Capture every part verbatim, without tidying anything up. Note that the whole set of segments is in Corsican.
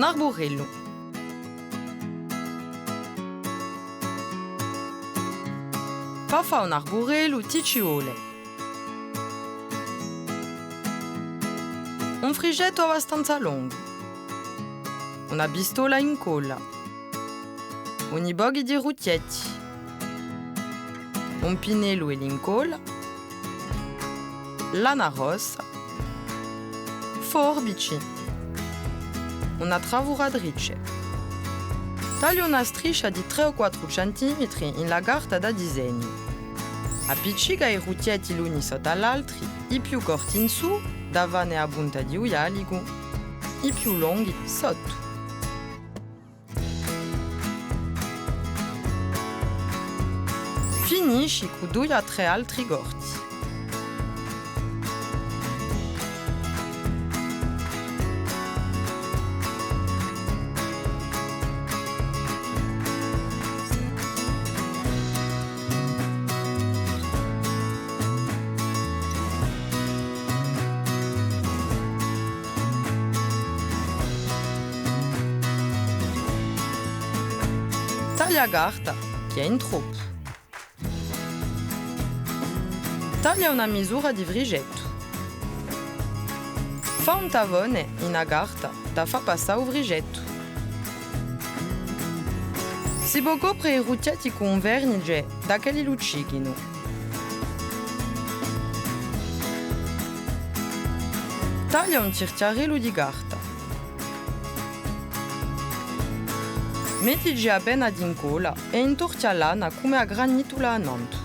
Un arburellu. Pà fà un arburellu ti ci vole un frisgettu abbastanza longu, una pistola in colla, uni pochi di ruchjetti, un pinnellu è l'incolla, lana rossa, forbici, una travuratrice. Taglia una striscia di trè o quattru centimetri in la carta da disegnu. Appiccica i ruchjetti l'uni sottu à l'altri, i più corti in sù, da fà ne a punta di u ghjallicu, i più longhi sottu. Finisci cù dui o trè altri corti. Taglia a carta, chì hè in troppu. Taglia una misura di frisgettu. Fà un tavone in a carta da fà passà u frisgettu. Si pò copre i ruchjetti cù un vernice da ch'elli luccichinu. Taglia un chjirchjarellu di carta. Mettici appena d'incolla è intorchja a lana cum'è a granitula à nantu.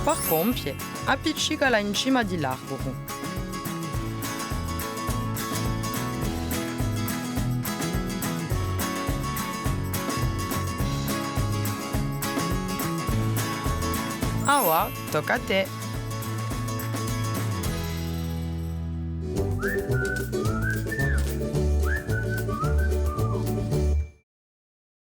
Par compie, appiccicala in cima di l'arburu. Avà, tocca à tè!